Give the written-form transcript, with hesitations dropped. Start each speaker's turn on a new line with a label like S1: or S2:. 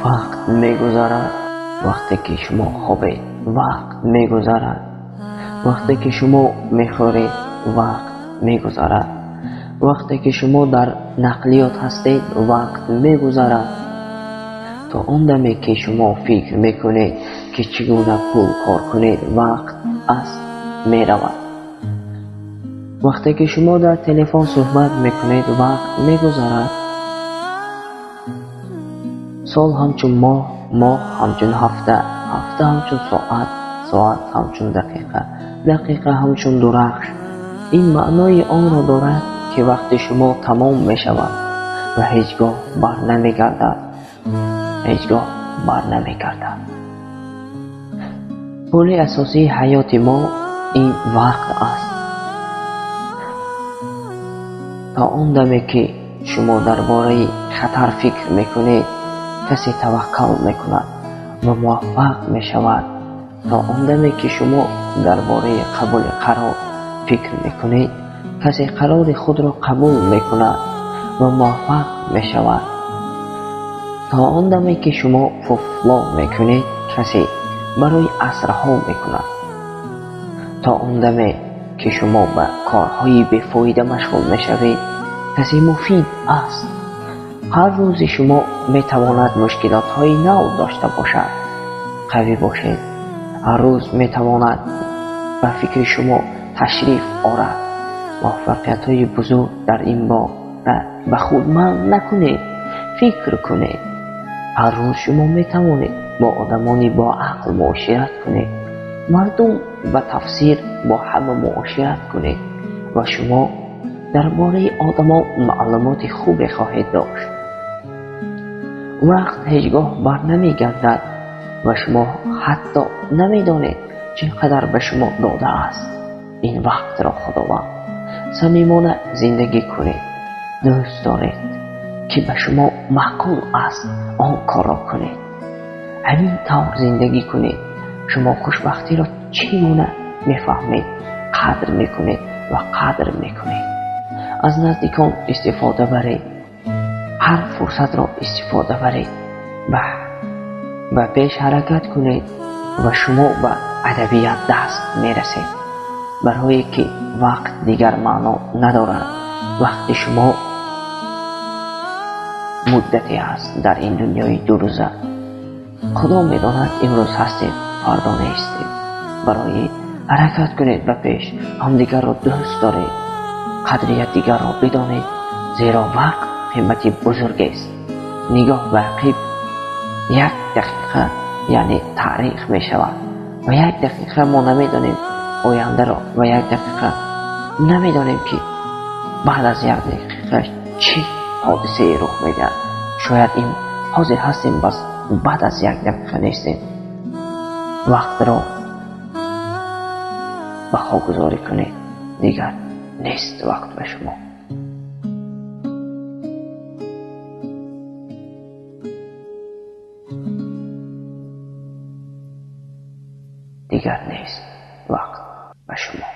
S1: Вақт мегузарад. Вақте ки шумо хобед, вақт мегузарад. Вақте ки шумо мехӯред, вақт мегузарад. Вақте ки шумо дар нақлиёт ҳастед, вақт мегузарад. То он даме ки шумо фикр мекунед, ки чӣ гуна пул кор кунед, вақт аз меравад. Вақте ки шумо дар телефон суҳбат мекунед, вақт мегузарад. Сол ҳамчун моҳ, моҳ ҳамчун ҳафта, ҳафта ҳамчун соат, соат ҳамчун дақиқа, дақиқа ҳамчун дурахш. Ин маънои онро дорад, ки вақти шумо тамом мешавад ва ҳеҷ гоҳ бар намегардад. Ҳеҷ гоҳ бар намегардад. Пули асосии ҳаёти мо ин вақт аст. То он даме ки шумо дар бораи хатар фикр мекунед, касе таваккал мекунад ва муваффақ мешавад. То он даме ки шумо дар бораи қабули қарор фикр мекунед, касе қарори худро қабул мекунад ва муваффақ мешавад. То он даме ки шумо фуфло мекунед, касе барои асрҳо мекунад. То он даме ки шумо ба корҳои бефоида машғул мешавед, касе муфид аст. Ҳар рӯзи шумо метавонад мушкилотҳои нав дошта бошад. Қавӣ бошед. Ҳар рӯз метавонад ба фикри шумо ташриф орад. Муваффақиятҳои бузург дар ин бора ба худ манъ накунед, фикр кунед. Ҳар рӯз шумо метавонед бо одамони боақл муошират кунед. Мардум ба тафсир бо ҳама муошират кунед ва шумо дар бораи одамон маълумоти хубе хоҳед дошт. Вақт ҳеҷ гоҳ бар намегардад ва шумо ҳатто намедонед чӣ қадар ба шумо додааст ин вақтро Худованд. Самимона зиндагӣ кунед. Дӯст доред ки ба шумо маъқул аст, он корро кунед. Ҳамин тавр зиндагӣ кунед. Шумо хушбахтиро чӣ гуна мефаҳмед, қадр мекунед ва қадр мекунед. Аз наздикон истифода баред. Ҳар фурсатро истифода баред. Ба пеш ҳаракат кунед ва шумо ба адабият даст мерасед. Барое ки вақт дигар маъно надорад. Вақти шумо муддате аст дар ин дунёи дурӯза. Худо медонад имрӯз ҳастем, фардо нестем. Барои ҳаракат кунед ба пеш, ҳамдигарро дӯст доред, қадри якдигарро бидонед, зеро вақт қимати бузургест. Нигоҳ ба ақиб як дақиқа яъне таърих мешавад ва як дақиқа мо намедонем ояндаро ва як дақиқа намедонем ки баъд аз як дақиқа чӣ ҳодисае рух медиҳад. Шояд ин ҳозир ҳастем, бас баъд аз як дақиқа нестем. Вақтро баҳогузорӣ кунед, дигар нест вақт ба шумо. Дигар нест вақт ба шумо.